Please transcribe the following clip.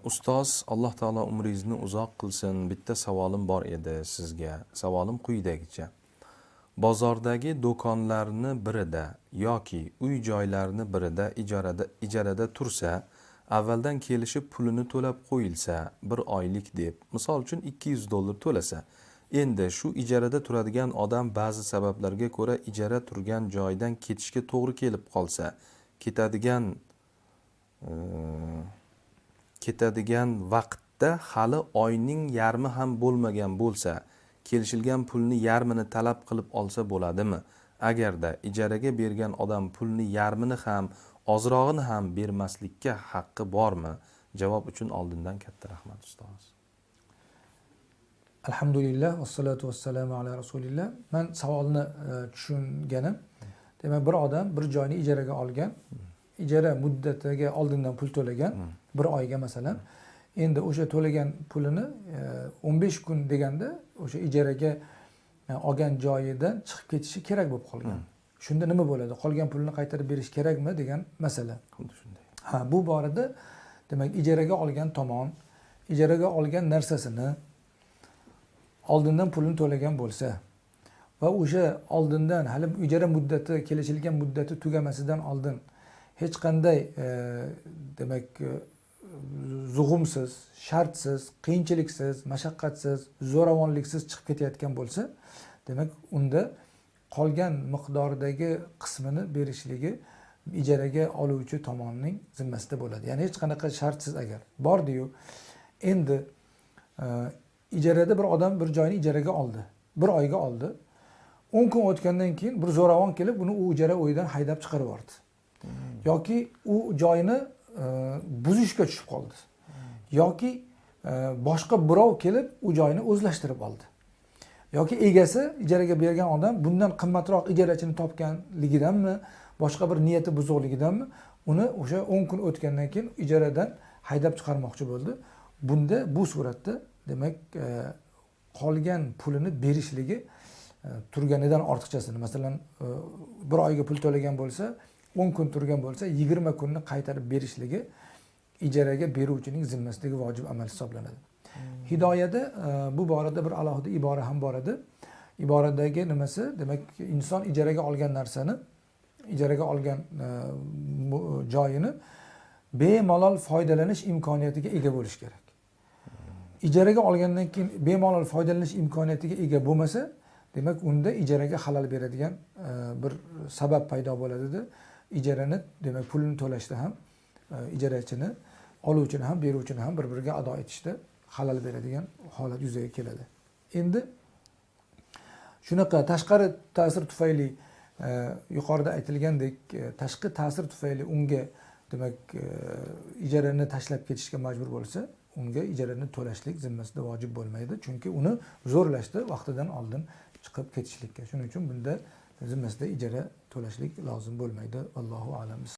Ustoz, Alloh taolo umringizni uzoq qilsin. Bitta savolim bor edi sizga. Savolim quyidagicha. Bozordagi do'konlarni birida yoki uy joylarni birida ijarada tursa, avvaldan kelishib pulini to'lab qo'yilsa, bir oylik deb, misol uchun $200 to'lasa, endi shu ijarada turadigan odam ba'zi sabablarga ko'ra ijara turgan joydan ketishga to'g'ri kelib qolsa, ketadigan vaqtda hali oyning yarmi ham bo'lmagan bo'lsa, kelishilgan pulni yarmini talab qilib olsa bo'ladimi? Agarda ijaraga bergan odam pulni yarmini ham, ozrog'ini ham bermaslikka haqqi bormi? Javob uchun oldindan katta rahmat, ustoz. Alhamdulillah, vassalotu vassalamu ala rasulillah. Man savolni tushunganim, demak, bir odam bir joyni ijaraga olgan, ijara muddatiga oldindan pul to'lagan, bir oyga masalan. Endi o'sha to'lagan pulini 15 kun deganda o'sha ijaraga olgan joyidan chiqib ketishi kerak bo'lib qolgan. Shunda nima bo'ladi? Qolgan pulni qaytarib berish kerakmi degan masala. Xuddi shunday. Ha, bu borada demak ijaraga olgan tomon ijaraga olgan narsasini oldindan pulini to'lagan bo'lsa va o'sha oldindan hali ijara muddati kelishilgan muddati tugamasidan oldin hech qanday demak zug'umsiz, shartsiz, qiyinchiliksiz, mashaqqatsiz, zo'ravonliksiz chiqib ketayotgan bo'lsa, demak unda qolgan miqdordagi qismini berishligi ijaraga oluvchi tomonning zimmasida bo'ladi. Ya'ni hech qanaqa shartsiz agar bordiyu, endi ijarada bir odam bir joyni ijaraga oldi, bir oyga oldi. 10 kun o'tgandan keyin bir zo'ravon kelib uni u ijara uyidan haydab chiqarib yubordi. Yoki u joyni buzishga tushib qoldi. Yoki boshqa birov kelib u joyni o'zlashtirib oldi. Yoki egasi ijaraga bergan odam bundan qimmatroq ijarachini topganligidanmi, boshqa bir niyati buzuqligidanmi, uni o'sha 10 kun o'tgandan keyin ijaradan haydab chiqarmoqchi bo'ldi. Bunda bu suratda demak qolgan pulini berishligi turganidan ortiqchasini, masalan, bir oyga pul to'lagan bo'lsa, 10 kun turgan bo'lsa, 20 kunni qaytarib berishligi ijaraga beruvchining zimmasidagi vojib amal hisoblanadi. Hidoyada bu borada bir alohida ibora ham bor edi. Iboradagi nimasi? Demak, inson ijaraga olgan narsani, ijaraga olgan joyini bemalol foydalanish imkoniyatiga ega bo'lish kerak. Ijaraga olgandan keyin bemalol foydalanish imkoniyatiga ega bo'lmasa, demak unda ijaraga xalal beradigan bir sabab paydo bo'ladida. Ijarani, demak, pulini to'lashda ham ijarachini, oluvchini ham, beruvchini ham bir-biriga ado etishda xalal beradigan holat yuzaga keladi. Endi shunaqa tashqari ta'sir tufayli, yuqorida aytilgandek, tashqi ta'sir tufayli unga demak ijarani tashlab ketishga majbur bo'lsa, unga ijarani to'lashlik zimmasida vojib bo'lmaydi, chunki uni zo'rlashdi vaqtidan oldin chiqib ketishlikka. Shuning uchun bunda zimmasida ijara to'lashlik lozim bo'lmaydi. Allohu a'lam.